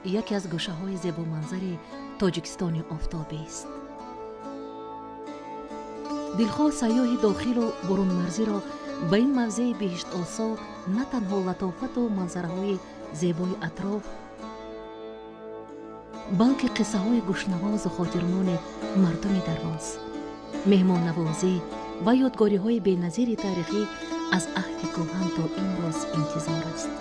Яке аз гӯшаҳои зебоманзари Тоҷикистони офтобист. Дилхоҳ сайёҳи дохилу бурунмарзиро ба ин мавзеи биҳиштосо на танҳо латофату манзараҳои зебои атроф, балки қиссаҳои гӯшнавозу хотирмони мардуми Дарвоз, меҳмоннавозӣ ва ёдгориҳои беназири таърихӣ аз аҳди кӯҳан то имрӯз интизор аст.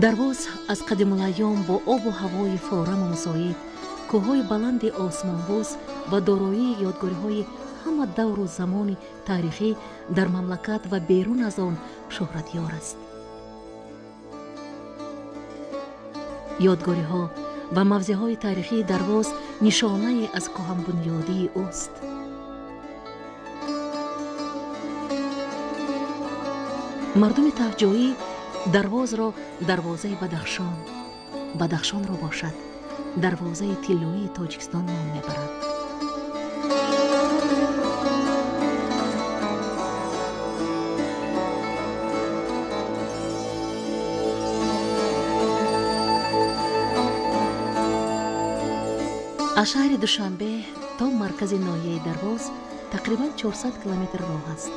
Дарвоз аз қадимулайём бо обу ҳавои фораму мусоид, кӯҳҳои баланди осмонбӯс ва дороии ёдгориҳои ҳама давру замони таърихӣ дар мамлакат ва берун аз он шӯҳратёр аст. Ёдгориҳо ва мавзеъҳои таърихии Дарвоз нишонае аз кӯҳанбунёдии ӯст. Мардуми таҳҷоӣ Дарвозро дарвозаи Бадахшон, Бадахшонро бошад дарвозаи тиллоии Тоҷикистон ном мебаранд. Аз шаҳри Душанбе то маркази ноҳияи Дарвоз тақрибан 400 километр роҳ аст.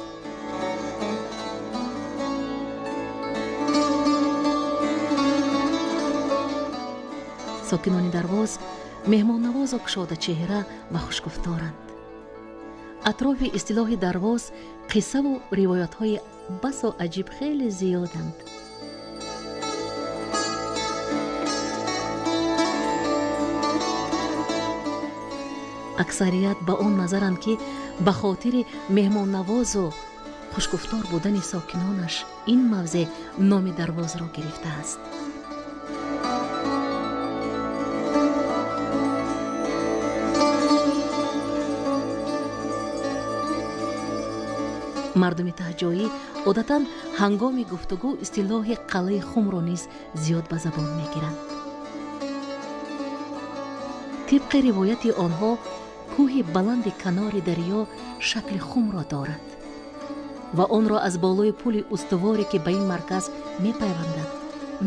Сокинони Дарвоз меҳмоннавозу кушодачеҳра ва хушгуфторанд. Атрофи истилоҳи Дарвоз қиссаву ривоятҳои басо аҷиб хеле зиёданд. Аксарият ба он назаранд, ки ба хотири меҳмоннавозу хушгуфтор будани сокинонаш ин мавзеъ номи Дарвозро гирифтааст. Мардуми таҳҷоӣ одатан ҳангоми гуфтугӯ истилоҳи қалъаи хумро низ зиёд ба забон мегиранд. Тибқи ривояти онҳо, кӯҳи баланди канори дарё шакли хумро дорад ва онро аз болои пули устуворе, ки ба ин марказ мепайвандад,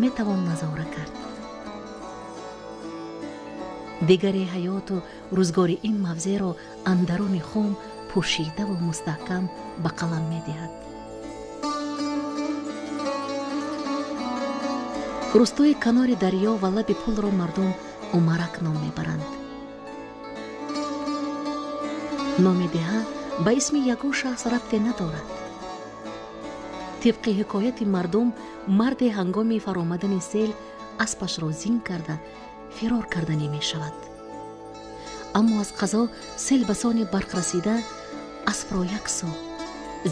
метавон назора кард. Дигаре ҳаёту рӯзгори ин мавзеъро андаруни хум пӯшидаву мустаҳкам ба қалам медиҳад. Рӯстои канори дарё ва лаби пулро мардум Умарак ном мебаранд. Номи деҳа ба исми ягон шахс рабте надорад. Тибқи ҳикояти мардум, марде ҳангоми фаромадани сел аспашро зин карда фирор карданӣ мешавад. Аммо аз қазо сел ба сони барқ расида, аспро як сӯ,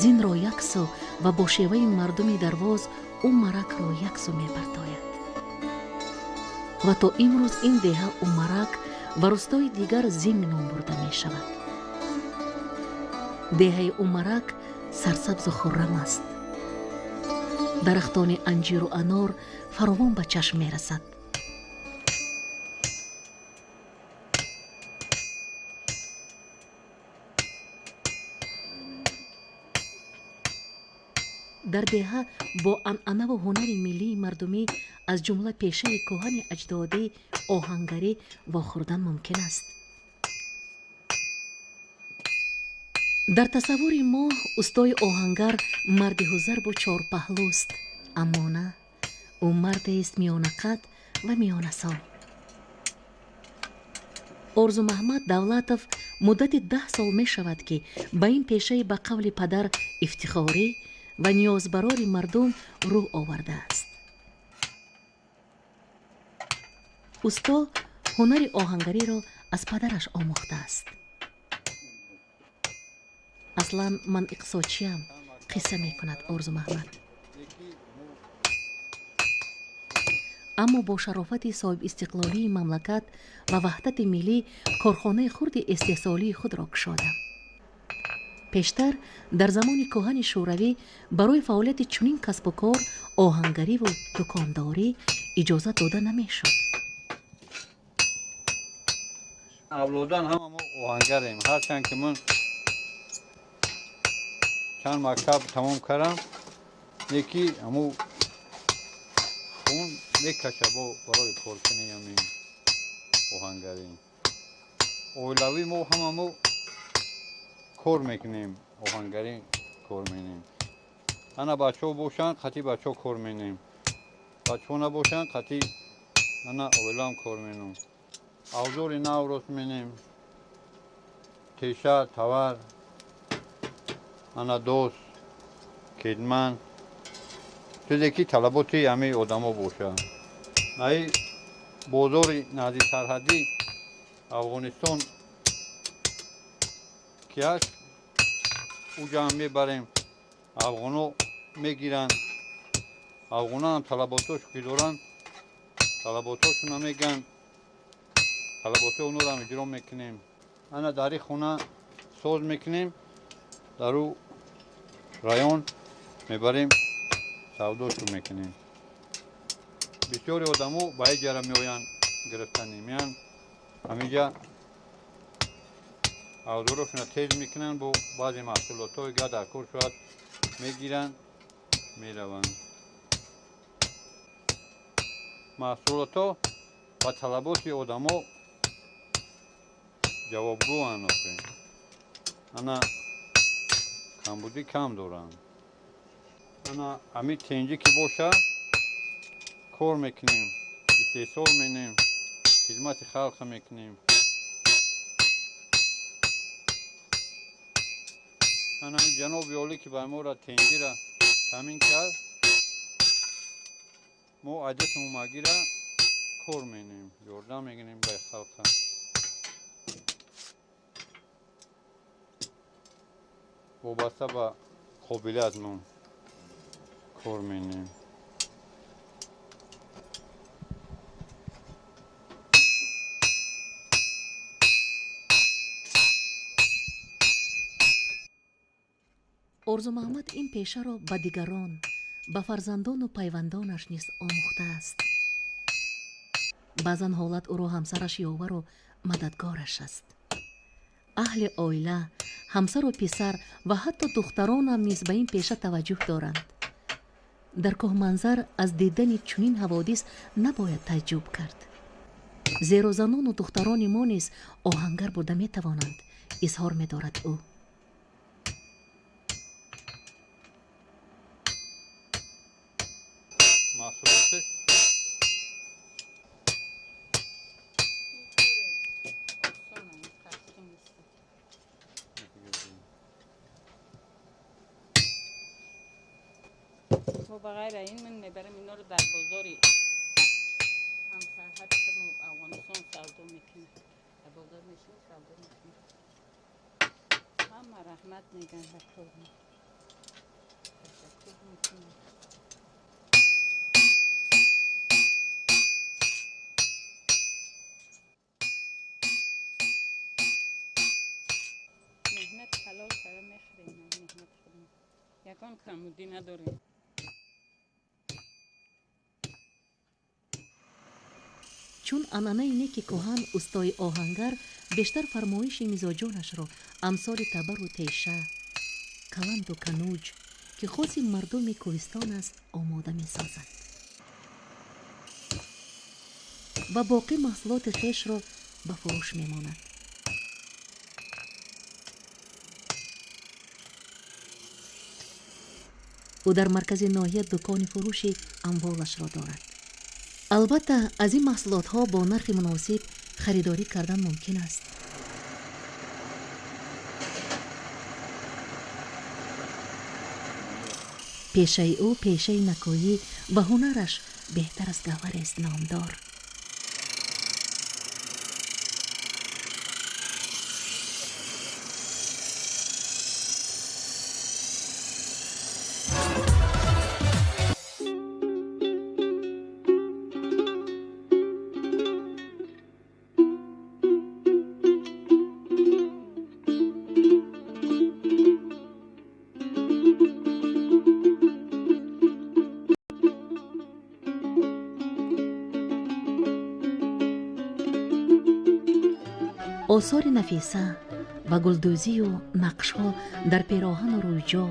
зинро як сӯ ва бо шеваи мардуми Дарвоз Умаракро як сӯ мебартояд. Ва то имрӯз ин деҳа Умарак ва рӯстои дигар Зинг ном бурда мешавад. Деҳаи Умарак сарсабзу хуррам аст. Дарахтони анҷиру анор фаровон ба чашм мерасад. Дар деҳа бо анъанаву ҳунари миллии мардумӣ, аз ҷумла пешаи кӯҳани аҷдодӣ оҳангарӣ вохӯрдан мумкин аст. Дар тасаввури мо устои оҳангар марди ҳузарбу чорпаҳлӯст, аммо на, ӯ мардест миёнақад ва миёнасол. Орзумаҳмад Давлатов муддати 10 сол мешавад, ки ба ин пешаи ба қавли падар ифтихорӣ ва ниёзбарори мардум рӯ овардааст. Усто ҳунари оҳангариро аз падараш омӯхтааст. Аслан ман иқтисодчиам, қисса мекунад Орзумаҳмад. Аммо бо шарофати соҳибистиқлолии мамлакат ва ваҳдати миллӣ корхонаи хурди истеҳсолии худро кушодам. Пештар дар замони кӯҳани шӯравӣ барои фаъолияти чунин касбу кор, оҳангариву дукондорӣ иҷозат дода намешуд. Авлодан ҳама мо оҳангарем. Ҳарчанд ки ман Чанд мактаб тамом кардам, неки ҳаму хун мекаша бо барои коркунӣ ҳамин оҳангарӣ. Оилавӣ мо ҳамамо кор мекунем, оҳангарӣ кор менем. Ана бачаҳо бошанд, қатъи бачаҳо кор менем. Бачаҳо набошанд, қатъи ана оилаам кор менем. Авзори нав рост менем, теша, тавар, ана дос, кетман, чизе ки талаботи ҳамаи одамо бошад. Аи бозори назди сарҳадӣ Афғонистон ки ҳаст, уҷаам мебарем, афғоно мегиранд. Афғонаам талаботош ки доранд, талаботошона мегӯянд, талаботҳои онҳоро иҷро мекунем. Ана дар ин хона соз мекунем, дар ӯ район мебарем, савдошу мекунем. Бисёри одамо ба ин ҷара меоянд, гирифтанӣ меянд, ҳаминҷа авзорошона тез мекунанд, бо баъзе маҳсулотҳое га дар кор шояд мегиранд, мераванд. Маҳсулотҳо ба талаботи одамо ҷавобгӯанд. Охе ана камбудӣ кам доранд. Ана ҳамин тенҷӣ ки боша, кор мекунем, истеҳсол менем, хизмати халқа мекунем. Ана ин ҷаноби олӣ ки ба моро тенҷира таъмин кард, мо адати умагира кор менем, ёрдам мегирем ба халқа. Вобаста ба қобилиятмон кор менем. Орзумаҳмад ин пешаро ба дигарон, ба фарзандону пайвандонаш низ омӯхтааст. Баъзан ҳолат ӯро ҳамсараш ёвару мададгораш аст. Аҳли оила, ҳамсару писар ва ҳатто духтаронам низ ба ин пеша таваҷҷӯҳ доранд. Дар кӯҳманзар аз дидани чунин ҳаводис набояд тааҷҷуб кард, зеро занону духтарони мо низ оҳангар буда метавонанд, изҳор медорад ӯ. Маҳсулоташ мо ба ғайр ин ман мебарам инҳоро дар бозори ҳамсарҳади худмо Афғонистон савдо мекунем. Дар бозор мешинем, савдо мекунем. Ҳама раҳмат мегӯянд ба кори мо, ташаккур мекунем. Меҳнат ҳалол кара мехӯрем, меҳнати худмо ягон камбудӣ надорем. Чун анъанаи неки кӯҳан, устои оҳангар бештар фармоиши мизоҷонашро амсоли табару теша, каланду кануҷ, ки хоси мардуми кӯҳистон аст, омода месозад ва боқӣ маҳсулоти хешро ба фурӯш мемонад. Ӯ дар маркази ноҳия дукони фурӯши амволашро дорад. Албатта, аз ин маҳсулотҳо бо нархи муносиб харидорӣ кардан мумкин аст. Пешаи ӯ пешаи накоӣ ва ҳунараш беҳтар аз гавҳарест номдор. Осори нафиса Ва гулдӯзию нақшҳо дар пероҳану рӯйҷо,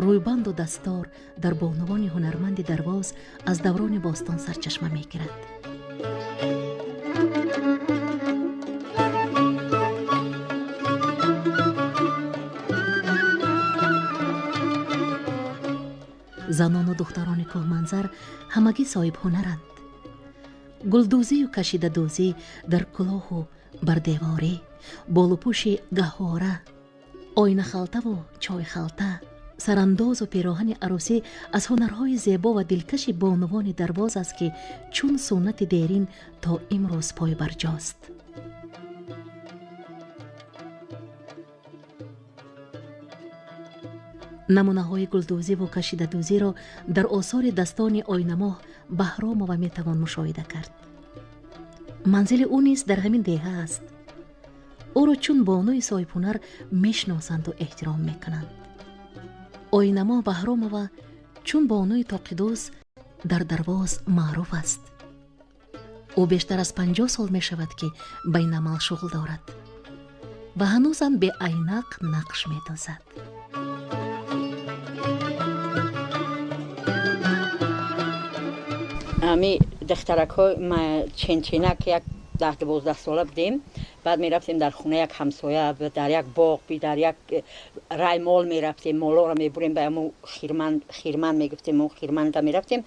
рӯйбанду дастор дар бонувони ҳунарманди Дарвоз аз даврони бостон сарчашма мегирад. Занону духтарони кӯҳманзар ҳамагӣ соҳибҳунаранд. Гулдӯзию кашидадӯзӣ дар кулоҳу бардеворӣ, болупӯши гаҳвора, оинахалтаву чойхалта, сарандозу пероҳани арӯсӣ аз ҳунарҳои зебо ва дилкаши бонувони Дарвоз аст, ки чун суннати дерин то имрӯз пойбарҷост. Намунаҳои гулдӯзиву кашидадӯзиро дар осори дастони Оинамоҳ Баҳромова метавон мушоҳида кард. Манзили ӯ низ дар ҳамин деҳа аст. Ӯро чун бонуи соҳибҳунар мешиносанду эҳтиром мекунанд. Оинамоҳ Баҳромова чун бонуи тоқидӯз дар Дарвоз маъруф аст. Ӯ бештар аз 50 сол мешавад, ки ба ин амал шуғл дорад ва ҳанӯзам беайнақ нақш медозад. Ами духтаракҳо ченченак як 10-12 сола будем, баъд мерафтем дар хона як ҳамсоя, дар як боғ, дар як рай мол мерафтем, молоро мебурем, ба ҳамун хирман мегуфтем, мо хирманда мерафтем,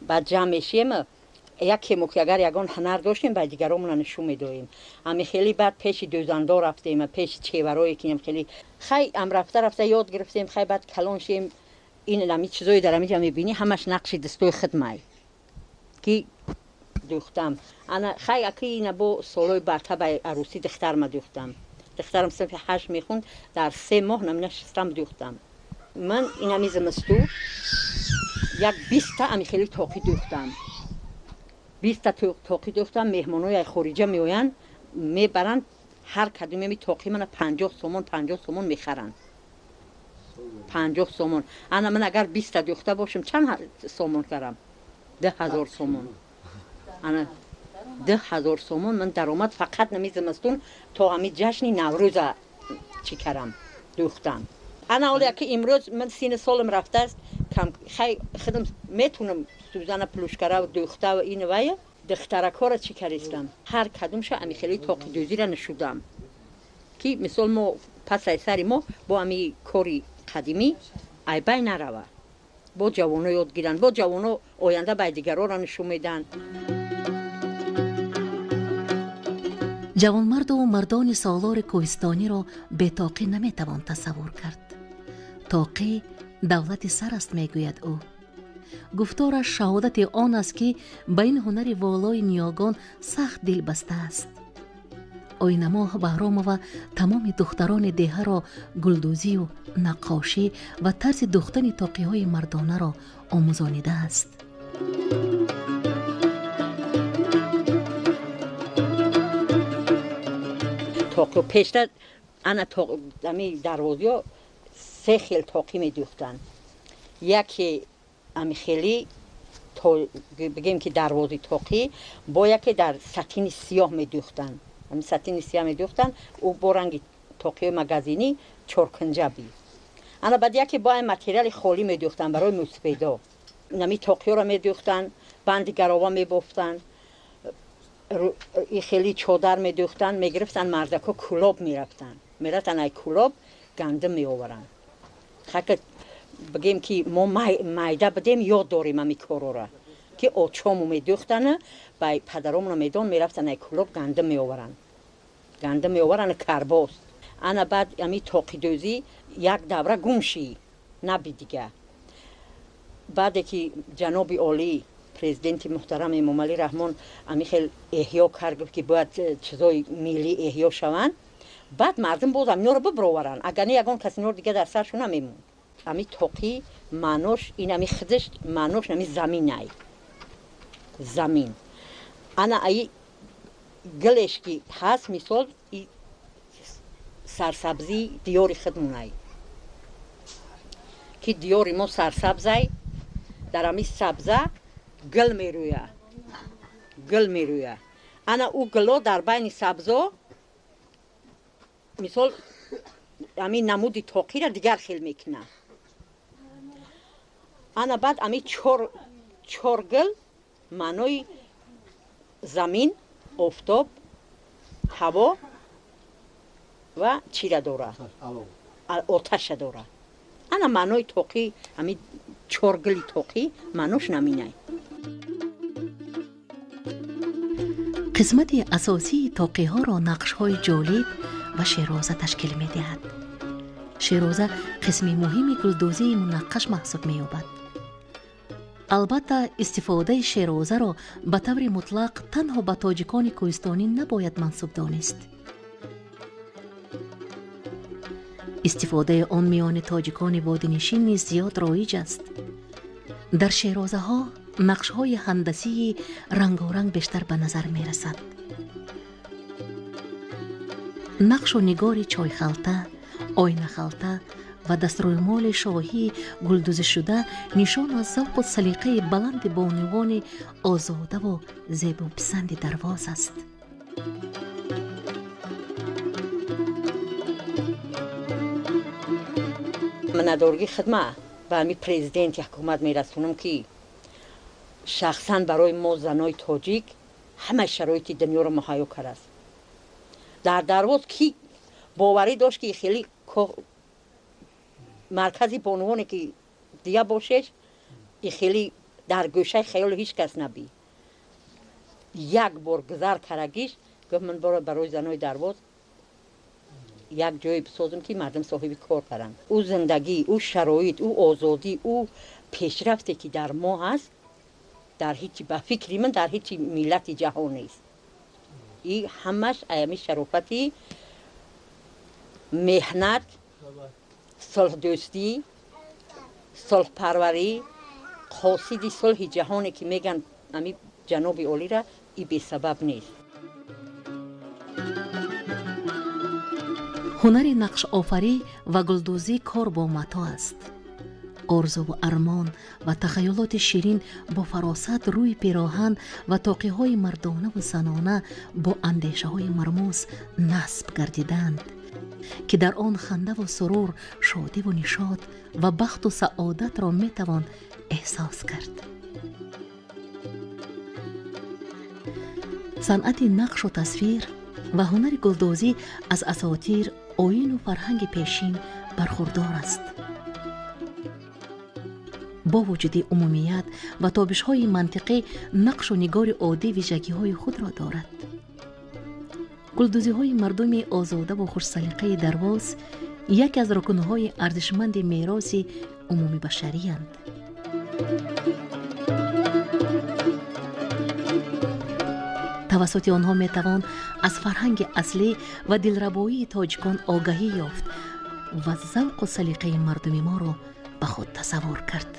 баъд ҷамъ мешием, якемо ки агар ягон ҳунар доштем, ба дигаромона нишон медоем. Ами хеле баъд пеши дӯзандо рафтем, пеши чеварое ки хеле хай ам рафта рафта ёд гирифтем, хай баъд калон шем, ин ами чизое дар амиҷа мебинӣ, ҳамаш нақши дастои хидмай ки дӯхтам. Ана хай аки ина бо солҳои баъдта ба арӯсӣ духтарма дӯхтам. Духтарам синфи 8 мехунд, дар 3 моҳ намина шистам дӯхтам. Ман инами зимисту як 20та ами хеле тоқӣ дӯхтам. 20та тоқӣ дӯхтам, меҳмонои ай хориҷа меоянд, мебаранд, ҳар кадоми ами тоқи мана 50 сомон, 50 сомон мехаранд. 50 сомон. Ана ман агар 20та дӯхта бошам, чанд сомон карам? 2000 сомон. Ана 2000 сомон ман даромад фақат нами зимистон то ҳами ҷашни Наврӯза чӣ карам, дӯхтам. Ана ҳоле ки имрӯз ман сини солам рафтааст, хай худам метунам сӯзана плюшкара дӯхта ва ин вая, духтаракҳоро чӣ каристам? Ҳар кадомша ами хеле тоқидӯзиро нишудам, ки мисол мо пасай сари мо бо ами кори қадимӣ айбай нарава. Бо ҷавоно ёд гиранд, бо ҷавоно оянда ба дигароро нишон медиҳанд. Ҷавонмарду мардони солори кӯҳистониро бетоқӣ наметавон тасаввур кард. Тоқӣ давлати сар аст, мегӯяд ӯ. Гуфтораш шаҳодати он аст, ки ба ин ҳунари волои ниёгон сахт дилбаста аст. Оинамоҳ Баҳромова тамоми духтарони деҳаро гулдӯзию наққошӣ ва тарзи духтани тоқиҳои мардонаро омӯзонидааст. Тоқи пешта ана ами дарвозиҳо се хел тоқӣ медӯхтанд. Яке ами хели бигем ки дарвози тоқӣ, бо яке дар сатини сиёҳ медӯхтанд. Ами сатини сиёҳ медӯхтанд, ӯ бо ранги тоқиҳои магазинӣ чоркунҷа би. Ана баъд яке бо ай материали холӣ медӯхтанд барои мӯсфедо. Ами тоқиҳоро медӯхтанд, банди гарова мебофтанд, хеле чодар медӯхтанд, мегирифтанд мардако кӯлоб мерафтанд. Мерафтанд ай кӯлоб гандум меоваранд. Хака бигем ки мо майда будем, ёд дорем ами корора, ки очому медӯхтанд, ба падаромона медон мерафтанд ай кӯлоб гандум меоваранд. Гандум меоваранд карбос. Ана баъд ами тоқидӯзӣ як давра гум шид, наби дига. Баъде ки ҷаноби олӣ президенти муҳтарам Эмомалӣ Раҳмон ами хел эҳё кард, гуфт ки бояд чизои миллӣ эҳё шаванд, баъд мардум боз аминоро бибироваранд, агар не ягон кас иноро дига дар саршон намемонд. Ами тоқӣ маънош ин ами худаш маънош ами заминай. Замин. Ана аи гилеш ки ҳаст, мисол сарсабзии диёри худмонай, ки диёри мо сарсабзай, дар ами сабза гил мерӯя, гил мерӯя. Ана ӯ гило дар байни сабзо мисол ами намуди тоқира дигар хел мекунад. Ана баъд ами чор гул маънои замин, офтоб, ҳаво ва чира дорад, оташа дорад. Ана маънои тоқӣ, ами чоргули тоқӣ маънош наминай. Қисмати асосии тоқиҳоро нақшҳои ҷолиб ва шероза ташкил медиҳад. Шероза қисми муҳими гулдӯзии мунаққаш маҳсуб меёбад. Албатта, истифодаи шерозаро ба таври мутлақ танҳо ба тоҷикони кӯҳистонӣ набояд мансуб донист. Истифодаи он миёни тоҷикони водинишин низ зиёд роиҷ аст. Дар шерозаҳо нақшҳои ҳандасии рангоранг бештар ба назар мерасанд. Нақшу нигори чойхалта, ойнахалта ва дастрӯймоли шоҳии гулдӯзишуда нишон аз завқу салиқаи баланди бонувони озодаву зебописанди Дарвоз аст. Миннатдоргии хидма ба ҳами президенти ҳукумат мерасонам, ки шахсан барои мо, занои тоҷик, ҳамаи шароити дунёро муҳайё кардааст. Дар Дарвоз ки боварӣ дошт, ки хеле маркази бонувоне ки дия бошеш, и хеле дар гӯшаи хаёли ҳеҷ кас набӣ. Як бор гузар карагиш гуфт: «Ман барои занои Дарвоз як ҷое бисозам, ки мардум соҳиби кор каранд». Ӯ зиндагӣ, ӯ шароит, ӯ озодӣ, ӯ пешрафте, ки дар мо ҳаст, дар ҳеҷи, ба фикри ман, дар ҳеҷи миллати ҷаҳон нест. И ҳамаш аями шарофати меҳнат, сулҳдӯстӣ, сулҳпарварӣ, қосиди сулҳи ҷаҳоне, ки меган ами ҷаноби олира, и бесабаб нест. Ҳунари нақшофарӣ ва гулдӯзӣ кор бо матоъ аст. Орзуву армон ва тахаюлоти ширин бо фаросат рӯи пироҳан ва тоқиҳои мардонаву занона бо андешаҳои мармуз насб гардиданд, ки дар он хандаву сурур, шодиву нишот ва бахту саодатро метавон эҳсос кард. Санъати нақшу тасвир ва ҳунари гулдӯзӣ аз асотир, оину фарҳанги пешин бархурдор аст. Бо вуҷуди умумият ва тобишҳои мантиқӣ, нақшу нигори оддӣ вижагиҳои худро дорад. Гулдӯзиҳои мардуми озодаву хушсалиқаи Дарвоз яке аз рукнҳои арзишманди мероси умумибашариянд. Тавассути онҳо метавон аз фарҳанги аслӣ ва дилрабоии тоҷикон огаҳӣ ёфт ва завқу салиқаи мардуми моро ба худ тасаввур кард.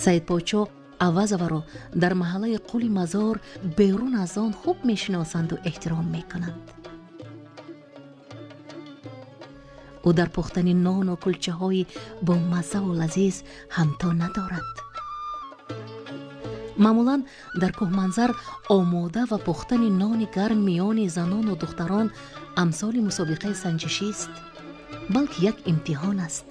Саидподшо Авазоваро дар маҳаллаи Қули Мазор, берун аз он хуб мешиносанду эҳтиром мекунанд. Ӯ дар пухтани нону кулчаҳои бо маззаву лазиз ҳамто надорад. Маъмулан дар кӯҳманзар омода ва пухтани нони гарм миёни занону духтарон амсоли мусобиқаи санҷишист, балки як имтиҳон аст.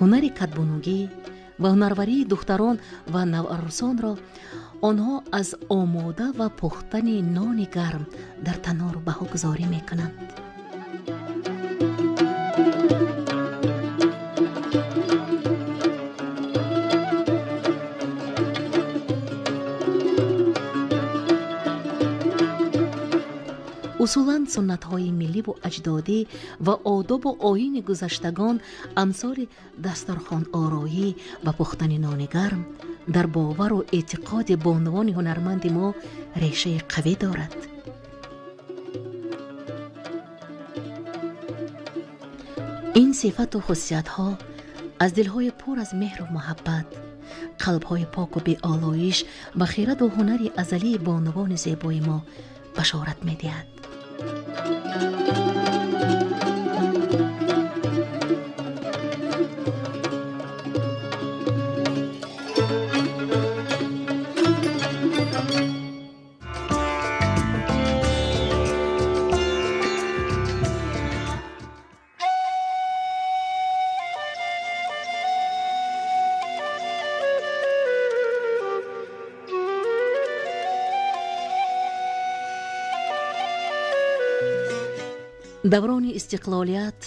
Ҳунари кадбонугӣ ва ҳунарварии духтарон ва наварӯсонро онҳо аз омода ва пухтани нони гарм дар танор баҳогузорӣ мекунанд. Усулан суннатҳои милливу аҷдодӣ ва одобу оини гузаштагон амсори дастархонороӣ ва пухтани нони гарм дар бовару эътиқоди бонувони ҳунарманди мо решаи қавӣ дорад. Ин сифату хусусиятҳо аз дилҳои пур аз меҳру муҳаббат, қалбҳои поку беолоиш ва хираду ҳунари азалии бонувони зебои мо башорат медиҳад. Даврони истиқлолият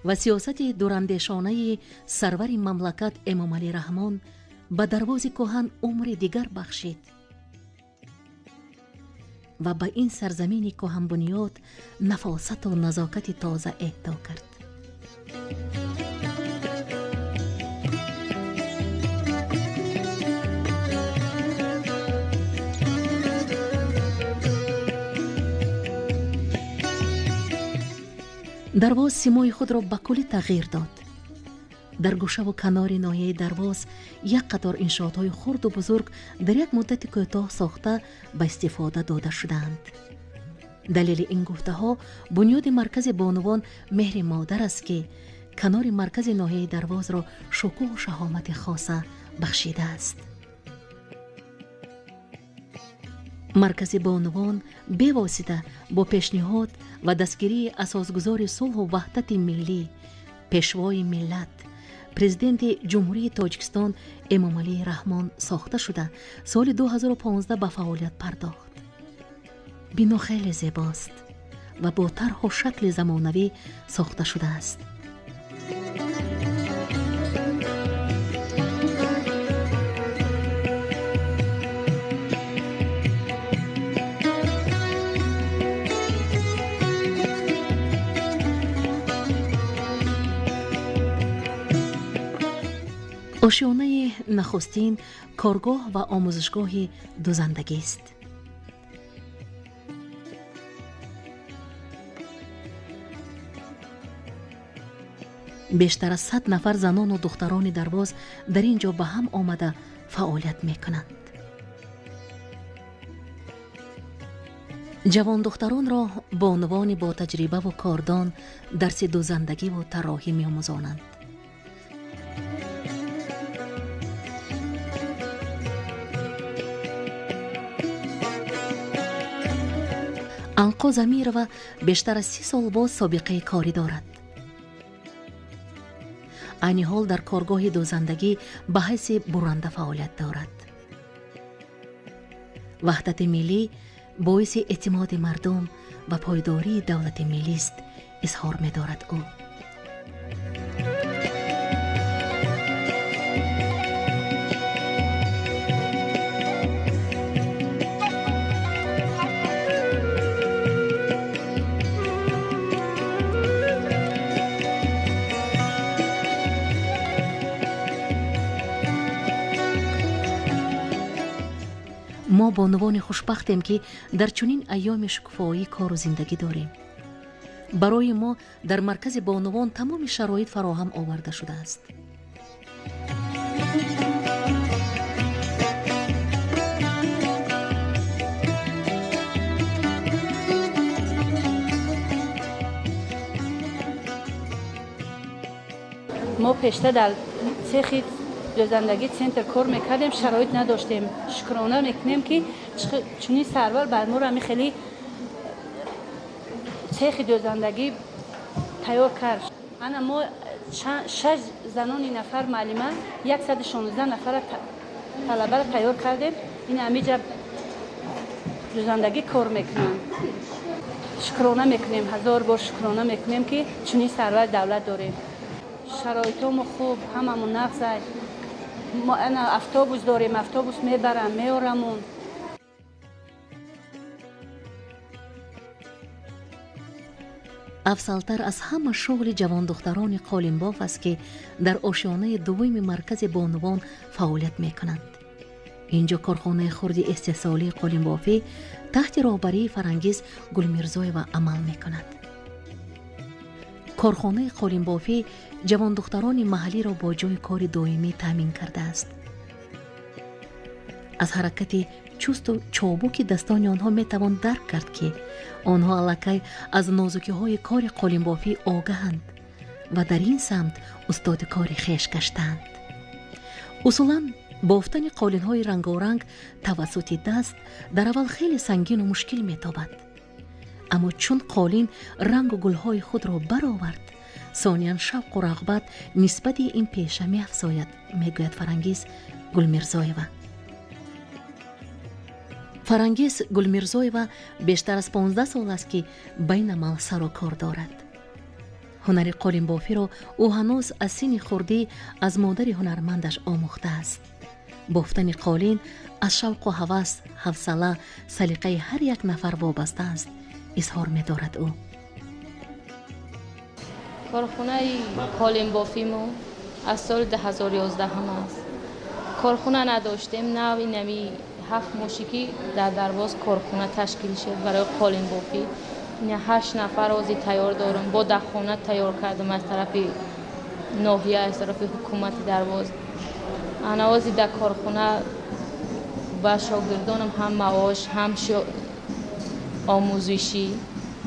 ва сиёсати дурандешонаи сарвари мамлакат Эмомалӣ Раҳмон ба Дарвози кӯҳан умри дигар бахшид ва ба ин сарзамини кӯҳанбунёд нафосату назокати тоза эҳдо кард. Дарвоз симои худро ба куллӣ тағйир дод. Дар гӯшаву канори ноҳияи Дарвоз як қатор иншоотҳои хурду бузург дар як муддати кӯтоҳ сохта ба истифода дода шудаанд. Далели ин гуфтаҳо бунёди маркази бонувон Меҳри модар аст, ки канори маркази ноҳияи Дарвозро шукӯҳу шаҳомати хоса бахшидааст. Маркази бонувон бевосита бо пешниҳод ва дастгирии асосгузори сулҳу ваҳдати миллӣ, пешвои миллат, президенти Ҷумҳурии Тоҷикистон Эмомалӣ Раҳмон сохта шуда, соли 2015 ба фаъолият пардохт. Бино хеле зебост ва бо тарҳу шакли замонавӣ сохта шудааст. Ошёнаи нахустин коргоҳ ва омӯзишгоҳи дузандагист. Бештар аз 100 нафар занону духтарони Дарвоз дар ин ҷо ба ҳам омада фаъолият мекунанд. Ҷавондухтаронро бонувони ботаҷрибаву кордон дарси дузандагиву тарроҳӣ меомӯзонанд. Анқо Замирова бештар аз 30 сол боз собиқаи корӣ дорад. Айни ҳол дар коргоҳи дузандагӣ ба ҳайси буранда фаъолият дорад. Ваҳдати миллӣ боиси эътимоди мардум ва пойдории давлати миллист, изҳор медорад ӯ. Мо бонувони хушбахтем, ки дар чунин айёми шукуфоӣ кору зиндагӣ дорем. Барои мо дар маркази бонувон тамоми шароит фароҳам оварда шудааст. Мо пешта дар цехи дузандагӣ центр кор мекардем, шароит надоштем. Шукрона мекунем, ки чунин сарвар бар моро ҳами хеле цехи дузандагӣ тайёр кард. Ана мо шаш занони нафар муаллима, 116 нафара талабаро тайёр кардем. Ин ҳамиҷа дузандагӣ кор мекунанд. Шукрона мекунем, ҳазор бор шукрона мекунем, ки чунин сарвари давлат дорем. Шароитҳомо хуб, ҳамамон нағзай. Мо ана автобус дорем, автобус мебарам, меорамон. Афзалтар аз ҳама шуғли ҷавондухтарони қолинбоф аст, ки дар ошёнаи дуввуми маркази бонувон фаъолият мекунанд. Инҷо корхонаи хурди истеҳсолии қолинбофӣ таҳти роҳбарии Фарангиз Гулмирзоева амал мекунад. Корхонаи қолинбофӣ ҷавондухтарони маҳаллиро бо ҷойи кори доимӣ таъмин кардааст. Аз ҳаракати чусту чобуки дастони онҳо метавон дарк кард, ки онҳо аллакай аз нозукиҳои кори қолинбофӣ огаҳанд ва дар ин самт устоди кори хеш гаштаанд. Усулан бофтани қолинҳои рангоранг тавассути даст дар аввал хеле сангину мушкил метобад. Аммо чун қолин рангу гулҳои худро баровард, сониян шавқу рағбат нисбати ин пеша меафзояд, мегӯяд Фарангиз Гулмирзоева. Фарангиз Гулмирзоева бештар аз 15 сол аст, ки ба ин амал сару кор дорад. Ҳунари қолинбофиро ӯ ҳанӯз аз синни хурдӣ аз модари ҳунармандаш омӯхтааст. Бофтани қолин аз шавқу ҳавас, ҳавсала, салиқаи ҳар як нафар вобаста аст, изҳор медорад ӯ. Корхонаи қолинбофимо аз соли 2011 аст. Корхона надоштем, нави нави 7 моши ки дар Дарвоз корхона ташкил шуд барои қолинбофӣ. Ина 8 нафар ози тайёр дорам, бо дахона тайёр кардам аз тарафи ноҳия, аз тарафи ҳукумати Дарвоз. Ана ози дар корхона ба шогирдонам ҳам маош, ҳам омӯзишӣ,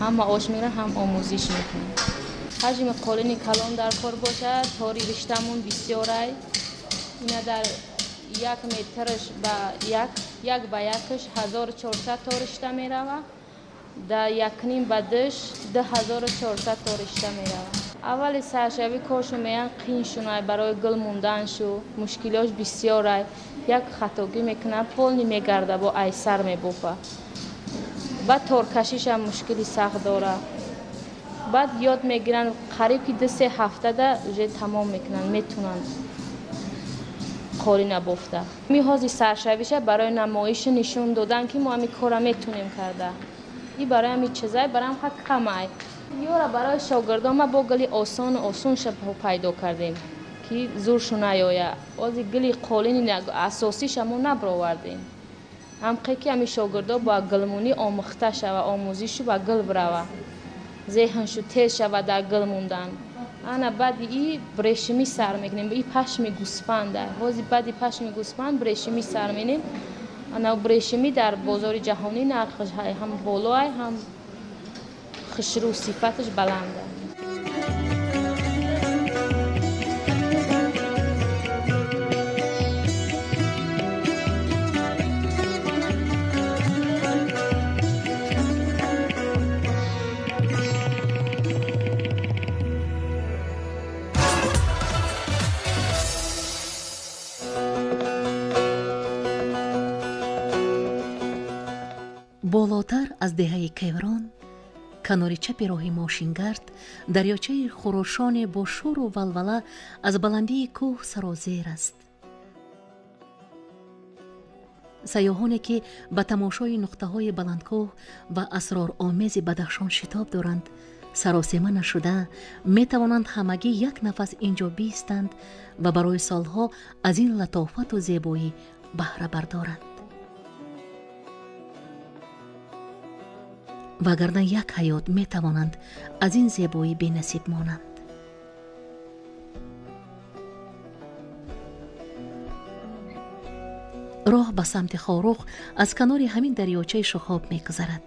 ҳам маош мегирам, ҳам омӯзиш мекунам. Ҳаҷми қолини калон дар кор бошад, тори риштамон бисёрай. Ина дар як метраш ба як ба якаш 1400 то ришта мерава, дар якним ба душ 2400 то ришта мерава. Аввали саршавӣ коршу меян қин шунай, барои гул монданшу мушкилиёш бисёрай. Як хатогӣ мекунад, полни мегарда, бо айсар мебофа. Баъд торкашишам мушкили сахт дора. Баъд ёд мегиранд, қариб ки 2-3 ҳафтада уже тамом мекунанд, метунанд қолина бофта. Ми ҳози саршавиша барои намоиши нишон додан, ки мо ҳами кора метунем карда. И барои ҳами чизай, барои ҳам камай. Ёра барои шогирдон ма бо гули осону осонша пайдо кардем, ки зуршу наёя. Ози гули қолини асосиша мо набровардем. Ҳамқе ки ҳами шогирдо ба гулмонӣ омӯхта шава, омӯзишу ба гул бирава, зеҳншу тез шава дар гул мондан. Ана баъди и брешимӣ сар мекунем, и пашми гӯсфанда. Ҳози баъди пашми гӯсфанд брешимӣ сар менем. Ана брешимӣ дар бозори ҷаҳонӣ нархаш ҳам болоай, ҳам хушрӯ, сифаташ баланда. Болотар аз деҳаи Кеврон, канори чапи роҳи мошингард, дарёчаи хурӯшоне бо шӯру валвала аз баландии кӯҳ сарозер аст. Сайёҳоне, ки ба тамошои нуқтаҳои баландкӯҳ ва асроромези Бадахшон шитоб доранд, саросема нашуда метавонанд ҳамагӣ як нафас инҷо биистанд ва барои солҳо аз ин латофату зебоӣ баҳра бардоранд. Вагарна як ҳаёт метавонанд аз ин зебоӣ бенасиб монанд. Роҳ ба самти Хоруғ аз канори ҳамин дарёчаи шухоб мегузарад.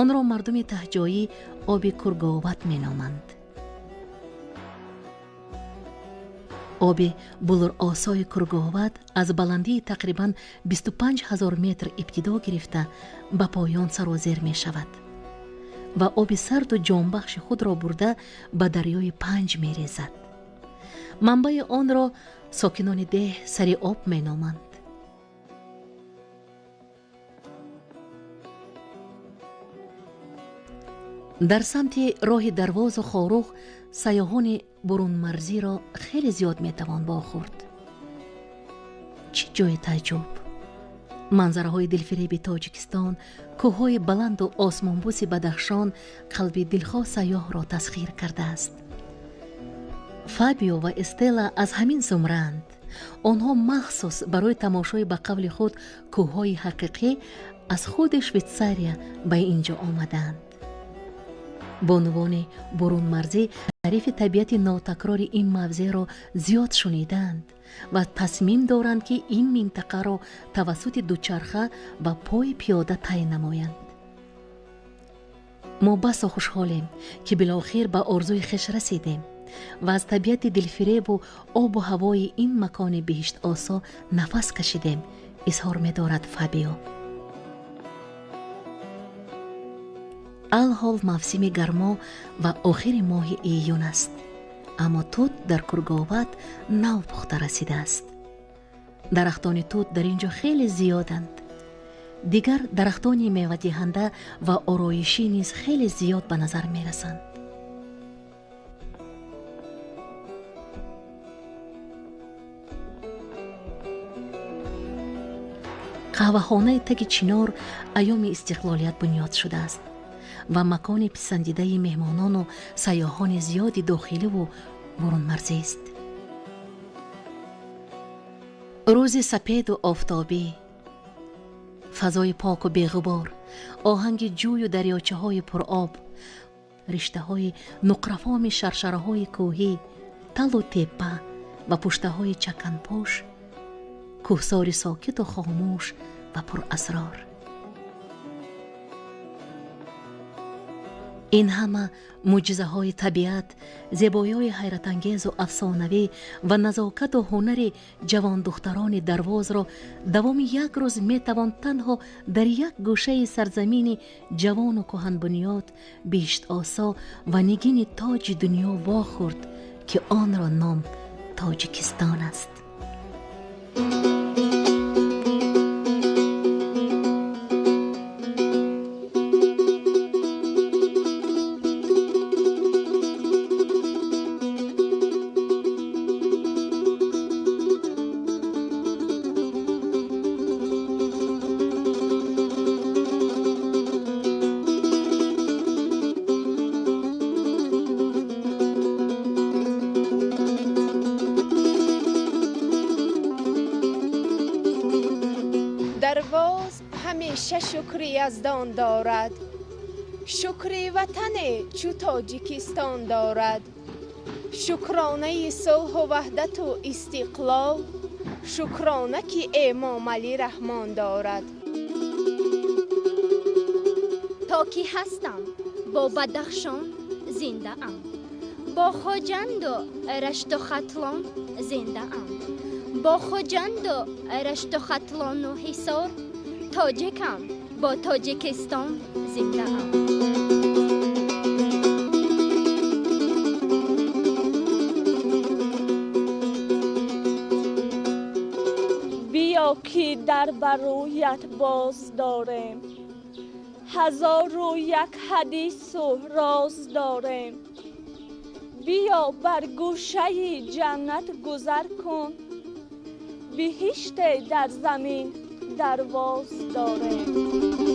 Онро мардуми таҳҷоӣ оби Курговат меноманд. Оби булуросои Курговат аз баландии тақрибан 25 000 метр ибтидо гирифта ба поён сарозер мешавад ва оби сарду ҷонбахши худро бурда ба дарёи Панҷ мерезад. Манбаи онро сокинони деҳ сари об меноманд. Дар самти роҳи Дарвозу Хоруғ сайёҳони бурунмарзиро хеле зиёд метавон вохӯрд. Чӣ ҷои таъҷуб! Манзараҳои дилфиреби Тоҷикистон, кӯҳҳои баланду осмонбӯси Бадахшон қалби дилхоҳ сайёҳро тасхир кардааст. Фабио ва Эстела аз ҳамин зумраанд. Онҳо махсус барои тамошои ба қавли худ кӯҳҳои ҳақиқӣ аз худи Швейтсария ба ин ҷо омадаанд. Бонувони бурунмарзӣ таърифи табиати нотакрори ин мавзеъро зиёд шунидаанд ва тасмим доранд, ки ин минтақаро тавассути дучарха ва пои пиёда тай намоянд. Мо басо хушҳолем, ки билохир ба орзуи хеш расидем ва аз табиати дилфиребу обу ҳавои ин макони биҳиштосо нафас кашидем, изҳор медорад Фабио. Алҳол мавсими гармо ва охири моҳи июн аст, аммо тут дар Курговат нав пухта расидааст. Дарахтони тут дар ин ҷо хеле зиёданд. Дигар дарахтони мевадиҳанда ва ороишӣ низ хеле зиёд ба назар мерасанд. Қаҳвахонаи таги чинор айёми истиқлолият бунёд шудааст ва макони писандидаи меҳмонону сайёҳони зиёди дохиливу бурунмарзист. Рӯзи сапеду офтобӣ, фазои поку беғубор, оҳанги ҷӯю дарёчаҳои пуроб, риштаҳои нуқрафоми шаршараҳои кӯҳӣ, талу теппа ва пуштаҳои чаканпӯш, кӯҳсори сокиту хомӯш ва пурасрор. Ин ҳама мӯъҷизаҳои табиат, зебоиҳои ҳайратангезу афсонавӣ ва назокату ҳунари ҷавондухтарони Дарвозро давоми як рӯз метавон танҳо дар як гӯшаи сарзамини ҷавону кӯҳанбунёд, биҳиштосо ва нигини тоҷи дунё вохӯрд, ки онро ном Тоҷикистон аст. Дарвоз ҳамеша шукри Яздон дорад, шукри ватане чу Тоҷикистон дорад, шукронаи сулҳу ваҳдату истиқлол, шукрона ки Эмомалӣ Раҳмон дорад. То ки ҳастам бо Бадахшон зиндаам, бо Хоҷанду Рашту Хатлон зиндаам, бо Хоҷанду Рашту Хатлону Ҳисор тоҷикам, бо Тоҷикистон зиндаам. Биё ки дар барӯят боз дорем, ҳазору як ҳадису роз дорем. Биё бар гӯшаи ҷаннат гузар кун, биҳиште дар замин Дарвоз дорем.